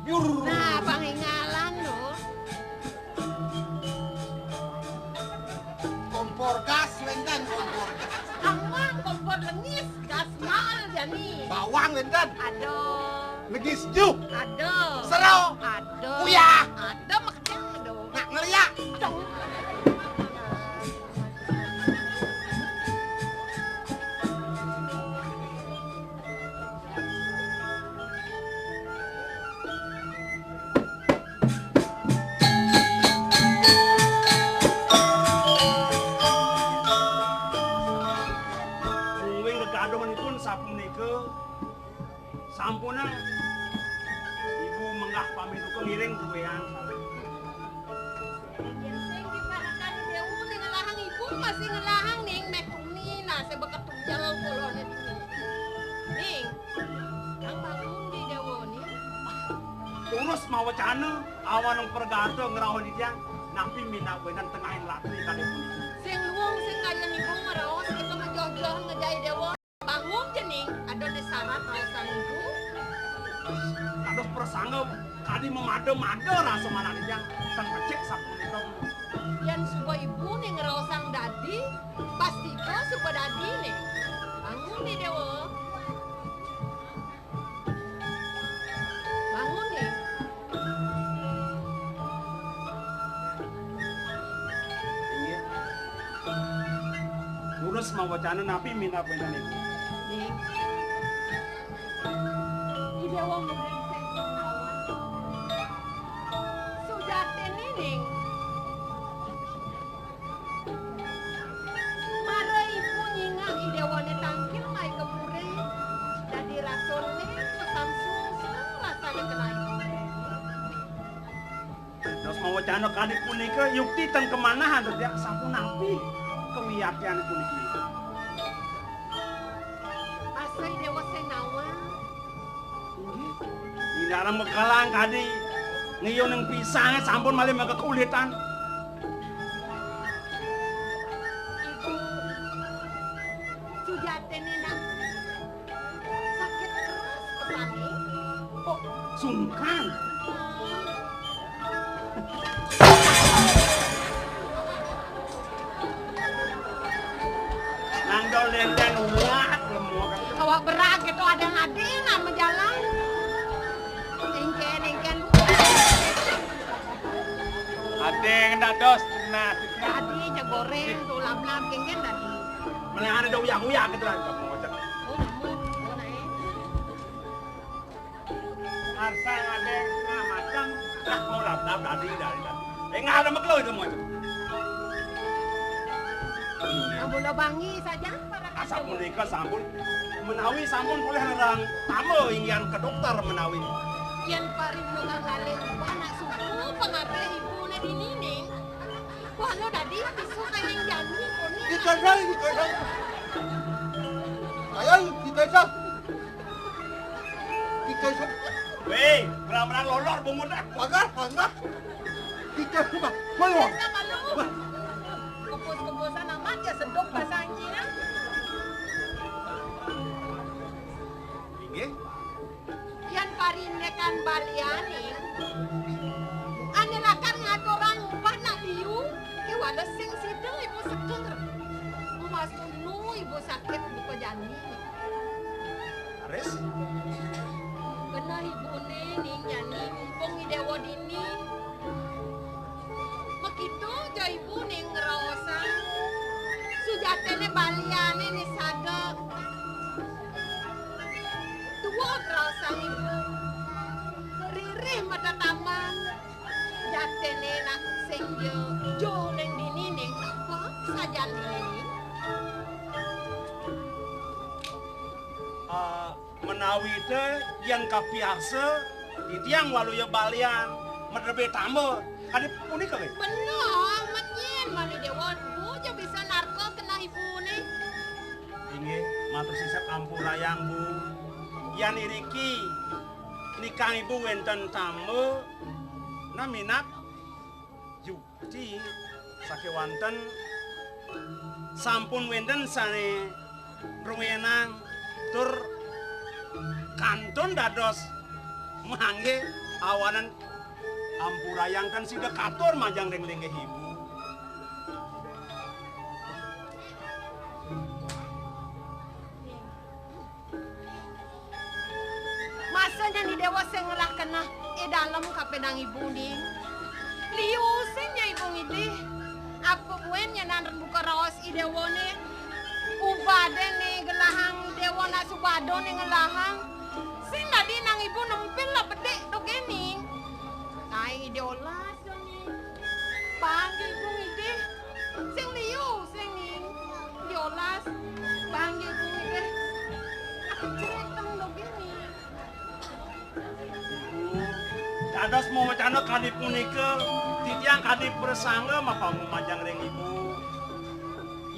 Biur. Nah, pangingalan lo. Kompor gas wénten, kompor gas. Amang kompor lengis, gas mal jani. Bawang wénten. Aduh. Lengis ju. Aduh. Sero. Aduh. Uyah. Aduh, makejang aduh. Nak ngeliak. Dong. Masih ngelahang, Ning, meh tuni, nah, sebeket tunjel koloné dini. Ning, kang bangun di Déwa, Ning. Terus mawacana, awanang pergata ngrauh titiang, napi minab wénten tengahing ratri kadé puniki. Sing luung, sing kayun ibu ngraos, kita ngejoh-joh ngejai Déwa. Bangun ja, Ning, ada né sarat raosang ibu. Dados prasangga kadi mamada-mada rasa manah titiang, tan becik sapunika. Yén suba ibu né ngraosang dadi, pastika suba dadi né. Bangun né, Déwa. Bangun né. Inggih. Durus mawacana napi minab wénten ibu? Ning. I Déwa muring sing nawan. Sujatiné, Ning. Mara ibu nyingak i Déwané tangkil mai ka puri, dadi rasané pesan sungsung rasané kenai. Dados mawacana kadi punika yukti tan kamanahan titiang sapunapi kawiaktian puniki. Asa i Déwa sing nawang. Inggih. Indarang makalang kadi ngiyuning pisangé sampun malih makekulitan. Ibu, sujatiné nak sakit keras pesané. Oh, sungkan. Nang dol lenden uwat lemur. Awak berat gitu, ada yang adil nama jalan. Engken, engken. Ading dados nah. Dadi ja goreng, tuh lap-lap, engken dadi. Mana ada uyak-uyak gitu kan, kamu ngocek. Oh, namun, oh, naik. Arsang ada setengah macam, lah mau lap-lap dadi, dadi, dadi. Eh, nggak ada mekelo itu mau itu. Amun abangi saja, para. Asapunika sampun menawi sampun polih nerang tama inggihan ke dokter menawi. Yén parindukan kalih anak suku pangabih ibuné dini, Ning. Wah, lo dadi pisu kayang jani, koné. Dikendang, dikendang. Ayo, dikendang. Dikendang. Wéh, melang-melang lolor bungut ah. Pagar, pagar. Dikendang, Bang. Malu. Dikendang, malu. Wah. Kebus-kebusan amat ya, sedok bahasa Inggris. Inggih. Yén parindukan baliané, ané lakar ngaturang upah nak liu, kéwala sing sida ibu seker. Mas unu ibu sakit buka jani. Leres. Keneh ibuné, Ning, jani mumpung i Déwa dini. Makita ja ibu, Ning, ngraosang. Sujatiné baliané né sada. Tua ngraosang ibu. Ririh mata taman. Jatiné nak sing ja juling dini, Ning, napa sajan dini, Ning? Ah, menawi té yén kapiarsa, titiang waluya balian, medrebé tamba. Kadi punika nggih? Bener, menyén mani Déwa, Bu, ja bisa narka keneh ibuné. Inggih, matur sisep ampurayang, Bu. Yan iriki, nikang ibu wénten tamba, nah minab ju- Gusti sakéwanten sampun wénten sané rumenang tur kantun dados manggé awanan ampurayang tan sida katur majeng ring linggih ibu. Masa nyan i Déwa sing ngelah keneh i dalem kapining ibu, Ning. Liu sing nya ibu ngidih. Apa buin nyanan buka raos i Déwa, Ning. Ubadé né gelahang i Déwa nak subada né ngelahang. Sing dadi nang ibu nempil lah bedik dogén, Ning. Ai i Déwa lah. Panggih ibu ngidih. Sing liu, sing ning. Yolas. Panggih ibu ngidih. Aku cerék teng dogén, Ning. Ibu, dados mawacana kadi punika, titiang kadi prasangga mapamumajang ring ibu.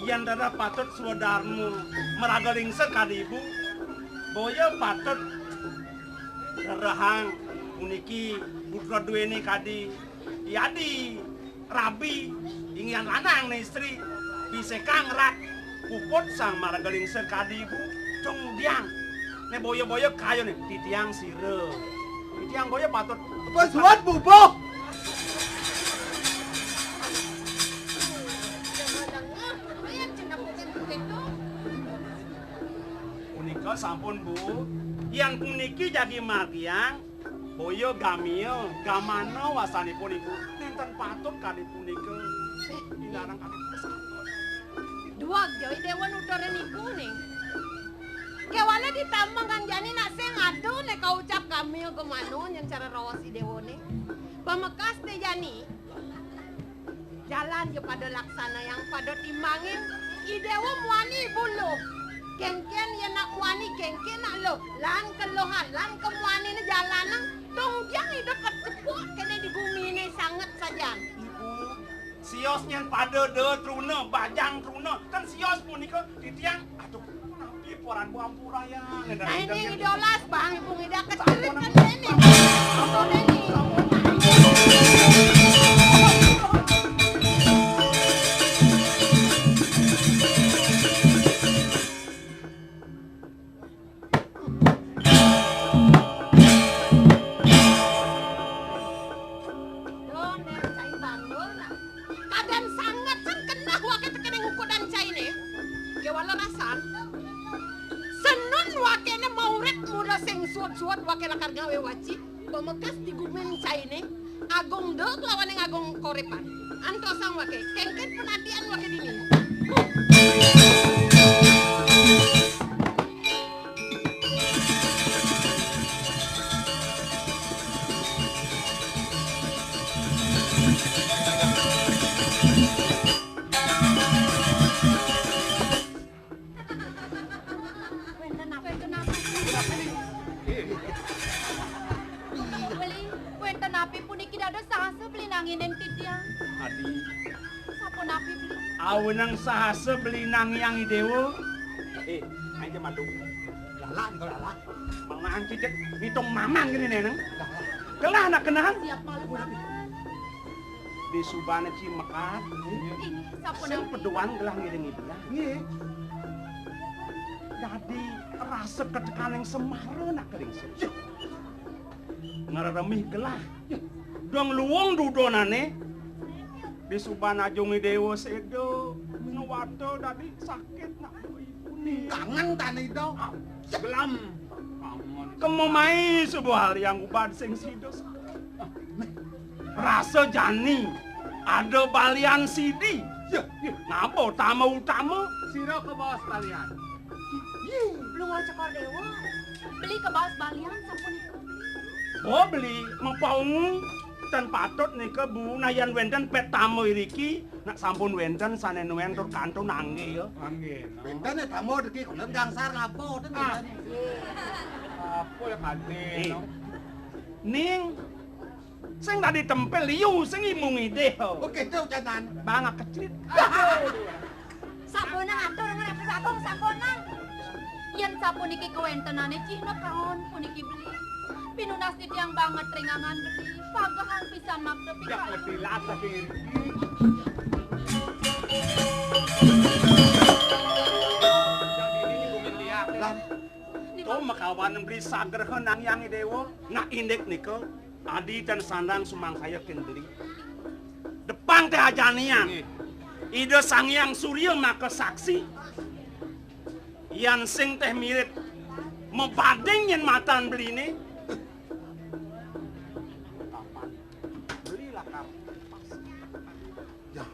Yan rereh patut swadarma maraga lingsir kadi ibu, boya patut rerehang puniki putra duene kadi yadi rabi, inggihan lanang ne istri, bisekang rat puput sang maraga lingsir kadi ibu, cung diang. Ne boya-boya kayune titiang sira. Titiang boya patut. Apa surat bubuh? Punika sampun, Bu. Yan puniki jagi margiang, boya gamia, gamana wasanipun ibu. Nenten patut kadi punika. Inarang kadi punika sampun. Duag ja Ida Déwa nuturin iku ning. Kéwala ditambangan jani nak sing aduh né kaucap gamia gamana nyén cara raos Ida Déwané. Pamekas té jani. Jalan ya pada laksanayang, pada timbangin. Ida Déwa muani ibu luh. Kénkén ya nak muani, kénkén nak luh. Lan keluhan, lan kemuaniné jalanan. Tong jang Ida kecepuk kéné di guminé sanget sajan. Ibu, sios nyén pada da truna, bajang truna. Kan sios punika titiang, aduh, napi poran Bu ampurayang. Nah, ini Ida olas, Bang, ibu Ida kecerit kan ini. Ampun ini. Duh, Néng, cai bangun, nah. Kadén sanget, san keneh waké tekening ukudan cainé. Kéwala rasan. Senun wakéné maurit mula sing suud-suud waké lakar ngawé waci. Pamekas di gumin cainé, Agung Duk lawaning Agung Koripan. Antosang waké, kénkén penatian waké dini. Wénten napi? Wénten napi? Beli, wénten napi puniki dados sahasa beli nanginin titiang? Adi. Sapunapi beli? Awenang sahasa beli nangiang Idéwa. Eh, aja malu. Lalah, engko lalah. Mangan cicit ngitung mamang gini, Néng. Lalah. Kelah nak kenahan. Siap malu. Disubané ci mekat, nggih. Inggih, sapunapi? Sing peduan gelah ngiring ibulah. Nggih. Dadi rasa ketekaning semara nak ring sing. Ngreremih gelah. Dong luung dudonané. Disuban ajung Idéwa séda. Nuwata dadi sakit nak ibuné. Kangen tani to. Gelam. Kema mai suba haliang ubad sing sida. Rasa jani ada balian sidi. Ya, ya. Ngaba tama utama? Sira kebaos balian. Luar Cokor Déwa. Beli kebaos balian sapunika. Oh, beli mepaungu tan patut nika Bu, nah yan wénten pét tama iriki, nak sampun wénten sané nuén tur kantun nanggih ya. Nanggih. Wénten ya tama deki kulen gangsar ngapa ten wénten. Apa ya kanti? Eh. Ning, sing tadi tempel liu, sing imung idih. Oh, gitu, Canan. Bang, kecrit. Sampun atur ngrepes agung, sampun. Yén sapuniki kawéntenané cihna kaon puniki beli. Pinunas titiang banget ringangan beli. Pagehang pisan makta pikayu. Wedi latah ing iriki. Lan, to makawan beli sagraha nang Hyang Déwa. Nak indik nika. Adi tan sandang sumangsaya kin beli. Depang téh ajanian. Nggih. Ida Sang Hyang Surya maka saksi. Yan sing téh mirip mabading yén matan beliné. Beli lakar.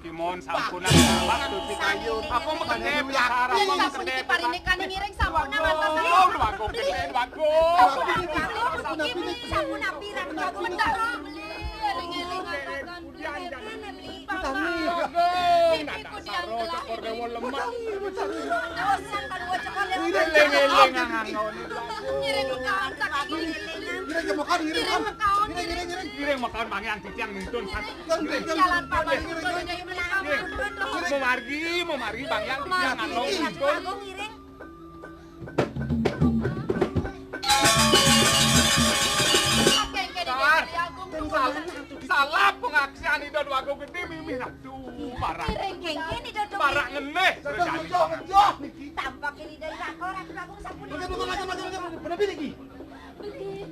Kimon sampunang waktu pikayu. Apa makedé pasar, apa makedé pasar? Parindikan ngiring sampunang antos. Waduh, waduh, gedé, waduh. Sampun apiran, waduh, bentar. Eling-eling antakan. Eling-eling antakan. Ngiring mekaon saking ngiring. Ngiring mekaon. Ngiring mekaon. Ngiring mekaon, manggihan titiang nuntun. Jalan papan. Ngiring, ngiring, ngiring. Mamargi, mamargi, Bang Hyang, Mamargi, titiang ngiring, Ratu Agung, ngiring. Tar, salah, salah pangaksian Ida Déwa Gedé mimih Ratu. Barak. Ngiring kénkén Ida Déwa. Barak ngeneh. Ngejoh, ngejoh niki. Tampakipun Ida Déwa, Ratu Agung sampun. Bener, bener, bener, bener, bener, bener niki. Beli.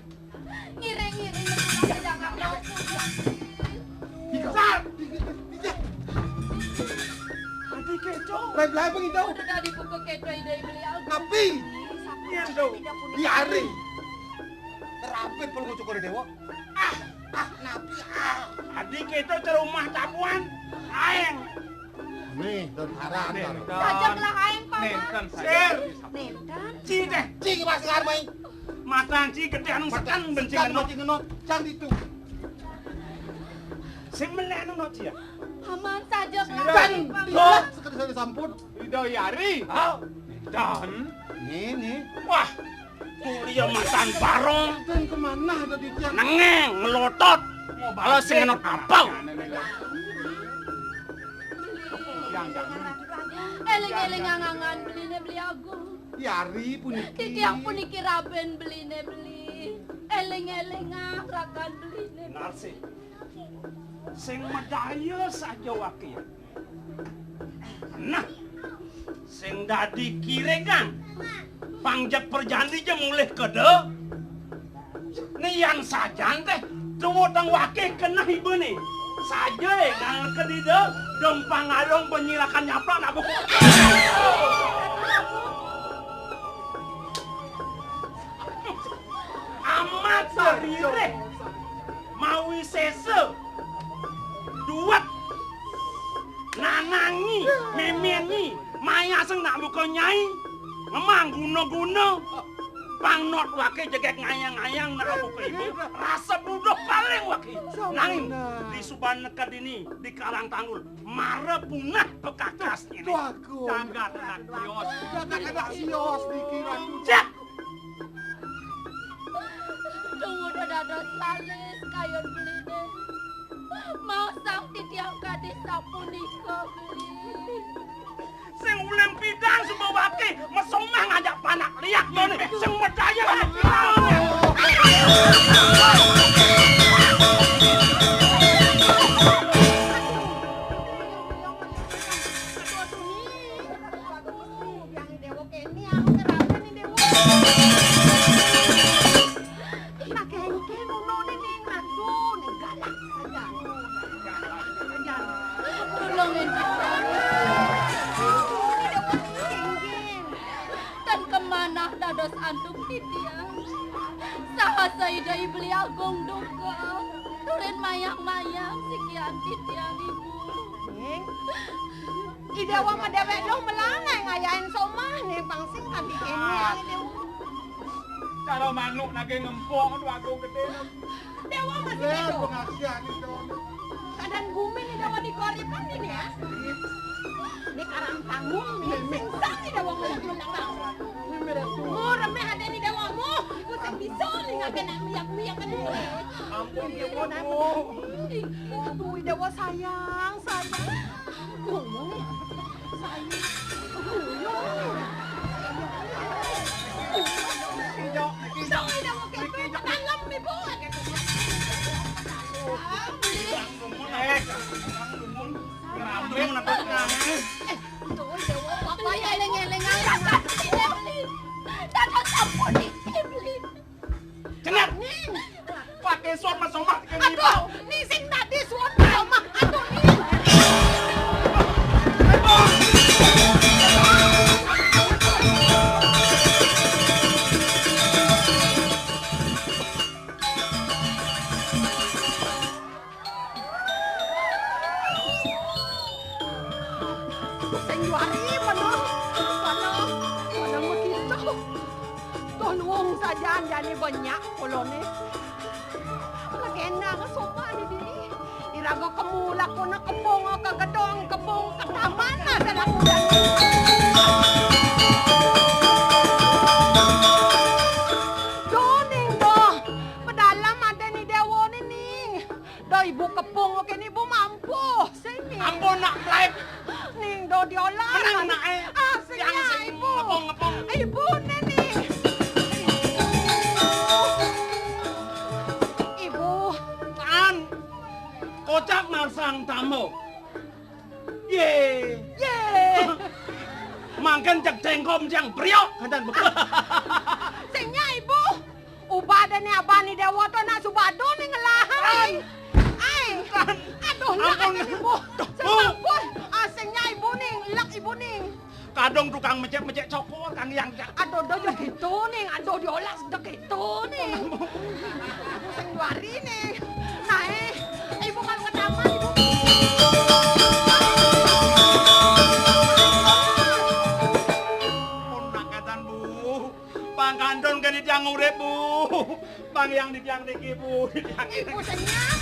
Ngiring-ngiring. Dikejar, dikejar. Adi kéto. Baik, baik, begitu. Udah dibuka kéto Ida Beli Agung. Napi? Yén to. Di hari. Terampil perlu ngucuk oleh Déwa. Ah, ah, napi, ah. Adi kéto cerumah tabuhan. Aéng. Nih, don haram. Nénten. Sajak lah aéng, Paman. Nénten, Sir. Nénten. Ci deh. Ci, Mas, ngarmai. Matan ci gedé anu seken, benci ngenot. Benci ngenot. Cang ditu. Sing melek anu no, Ci, ya? Paman, sajak lah aéng, Paman. Cang ditu. Sekedar saya sampun. Ida Yari. Hah? Dan? Nih, nih. Wah, kuliah matan barong. Dan kemana ada di tiang? Nengeng, ngelotot. Mau balas sing ngenot apa? Éling-éling angan-angan beliné Beli Agung. Yari puniki. Titiang puniki rabin beliné Beli. Éling-éling rakan beliné. Narsih. Sing madaya saja waké. Nah, sing dadi kiregan. Pang jeg prajandija mulih ka da. Né yan sajan téh, tuwuh tang waké keneh ibané. Saja é nang kedida, dong pangadong penyirakan nyaplak nak buku. Amat saririh. Mawisésa. Duwet. Nanangi, méméni, mayaseng nak buka nyai. Ngemang guna-guna. Pang not waké jegég ngayang-ngayang nak buka ibu. Rasa buduh paling waké. Nanging di suban neked ini, di Karang Tanggul, mara punah pekakas ini. Jagat anak sios. Jagat anak sios dikira tuh. Cek. Tunggu dados lalis kayun beliné. Maosang titiang kadi sapunika, Beli. Sing ulin pidan suba waké, mesomah ngajak panak liak to né. Sing medaya anak pidan. Aduh, aduh, nih. Aduh, Déwa kéné, aku kerasan nih, Déwa. Nah, kéngkén ngono nih, ning ratu, ning galak saja. Saja. Tulungin titiang. Ini Déwa kéngkén. Tan kamanah dados antuk titiang. Saha Ida I Beli Agung duka. Turin mayang-mayang sikian titiang, Ibu. Ning. I Déwa madéwék dong melangai ngayahin somah nih, pang sing kadi kéné, ah, I Déwa. Cara manuk nagih ngempong, aduh, agung gedé. Déwa masih kéto. Pengaksian itu. Keadaan bumi nih Déwa dikoripan ini ya. Ini karang tanggung, ini sing sah nih Déwa ngomong tentang. Ini merah tuh. Oh, remeh ada nih Déwa mu. Iku sing bisa nih ngake nak miak-miak kan ini. Ampun, Déwa, Bu. Tuh, Déwa sayang, sayang. Cenat. Pakai somah-somah. Aduh, nih sing tadi suwun somah. Aduh, nih. Sing juari menung. Mana, mana begitu? Tuh nuwung sajan jani banyak pulone. Legenda ke sopan di diri. Iraga kemu lakuna kembung ke gedung, kembung ke taman, ada lakuna. Doning doh, pedalam ada ni dewa ni ning. Doh ibu kepung ke ni ibu mampu, sini. Ampun nak melaib. Ning. diolah. Menang, nak, eh. Ah, sing nyak, Ibu. Ngepung, ngepung. Ibu, né nih. Ibu. Tan, kocap masang tamu. Yé. Yé. Mangkén jeg déngkop tiang briok, ganten bekel. Sing nyak, Ibu. Ubadé né aban I Déwa to nak suba adu né ngelahan. Ai. Aduh, nak ampun. Ibu. Duh, Bu. Sing ampun. Ah, sing nyak Ibu ning, lek Ibu ning. Kadung tukang mecék-mecék cokor, Kang Yang. Aduh, aduh, yo gitu ning. Aduh, diolah sedek gitu ning. Ibu sing wari ning. Nah, eh, Ibu kalau ketaman, Ibu. Pun nak katan, Bu. Pangkandhon kene tiang urip, Bu. Pang yang di tiang niki, Bu. Di tiang niki. Ibu senyap.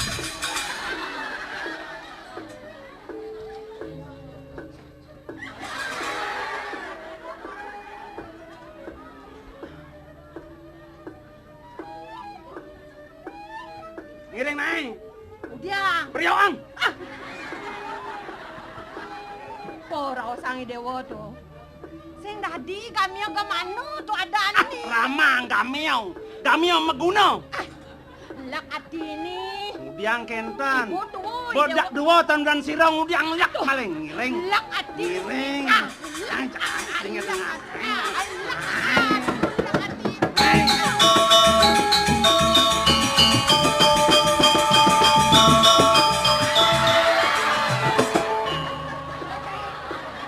Ngiring nae. Udiang. Prioang. Ah. Ora osang I Déwa to. Sing dadi gamiyo gemano to adaan ni. Ramang gamiyo. Gamiyo meguna. Ah. Lek atini. Udiang kenten. Ibu tuh, bedak Déwa. Dua tandan sira udiang lek maling ngiring. Lek ati. Ngiring. Ah. Jangan, jangan, ingat, ingat.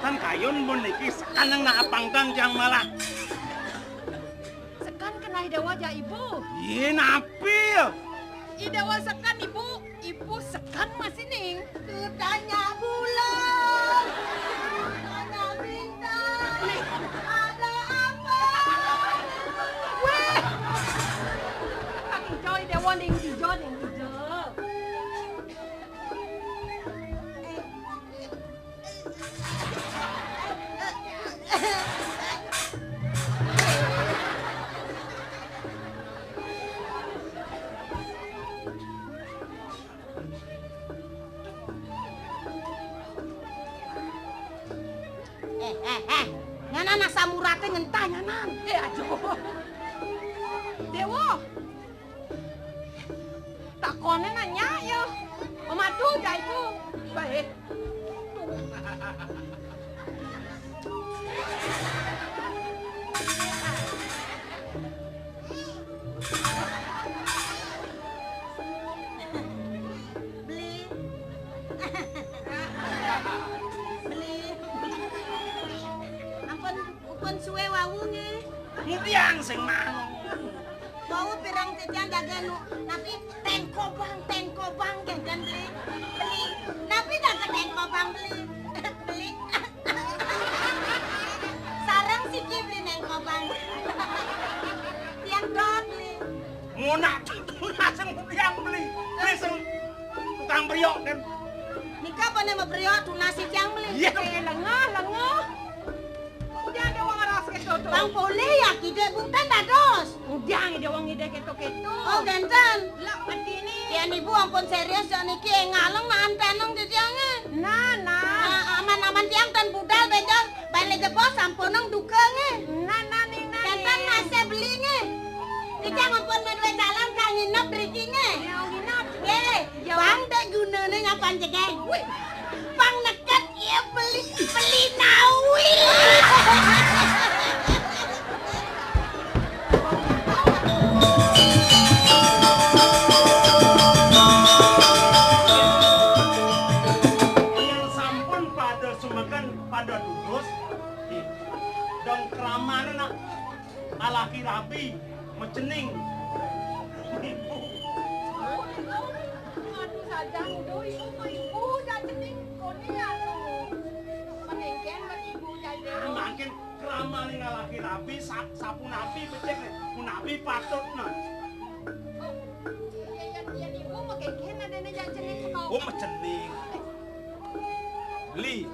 Tan kayun pun niki sekan nang nak apangkan tiang malah. Sekan kenah I Déwa ja, Ibu. Yé, napi? I Déwa sekan, Ibu. Ibu sekan masih ning. Kutanya bulan, kutanya bintang, ada apa? Wéh. Kang Ijo, I Déwa ning Ijo, ning Ijo. Eh, eh, eh. Nyanan asam uraté ngentah nyanan. Eh, aduh. Déwa. Takoné nanya ya. Memadu ya itu. Baik. Beli. Beli. Ampun, ampun suwe wau nggih. Ngudiang sing mau. Wau pirang titiang jaga nu, napi tengkobang, tengkobang, kénten beli. Beli. Napi jaga tengkobang beli. Beli. Sareng siki beli nengkobang. Tiang dot beli. Ngonak tunas sing tiang beli. Beli sing tukang priok kan. Nika apa nih mau priok tunas si tiang beli? Iya. Eh, lengah, lengah. Udah ada wong ngeras gitu tuh. Bang boleh ya, kide bukan dados. Udah ada wong ngide gitu-gitu. Oh, genten. Lah, begini. Ya, ibu ampun serius ya niki, eh, ngaleng nah anteneng di tiangnya. Nah, nah. Nah, aman-aman tiang tan budal bejon. Balik jebos sampuneng duka nggih. Nah, nah, ning, nah, kenten ning. Masih beli nggih. Iki ampun medwe jalan kang nginep mriki nggih. Ya, nginep. Nggih. Ya. Bang dek gunane nyapan jegeng. Wih. Bang neket iya beli, beli nawi. Yang sampun pada sumeken pada tutus, dong kramane nak alaki rabi, mecening. Aduh, sajang, duh, ibu, ibu, jajening, kone, aduh. Menengken, ibu, jajening. Mangkin Kramaning alaki rabi, sa-, sapunapi becik, punapi patut, nah. Oh, iya, iya, iya, ibu mah kengken adene jajening saka. Oh, mecening. Beli.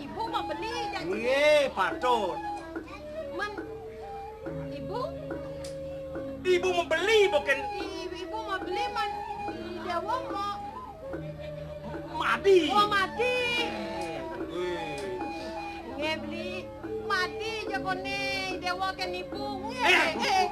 Ibu mah beli jajening. Nggih, patut. Men, ibu? Ibu mah beli, bukan. I-, ibu mah beli, man. Dewa mah. Mah Di. Oh, mati. Wih. Nggih, Beli. Mati jagone dewa kenipu. Nggih. Eh. Eh.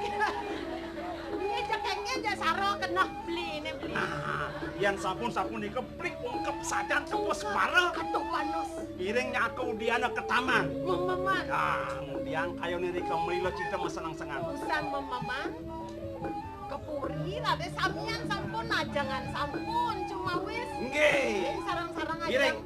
Nggih, cekenge jak saro kena Beli ne, Beli. Nah, yen sampun-sampun iki plik ungkep sajan tepus mara. Aduh, panas. Iring nyaku diana ke taman. Mememan. Nah, kemudian kayone rika mrila cita mesenang-sengan. Usan mememan. Kepuri, Raden samian sampun, ajangan sampun, cuma wis. Nggih. Nggih, sarang-sarang aja. Iring.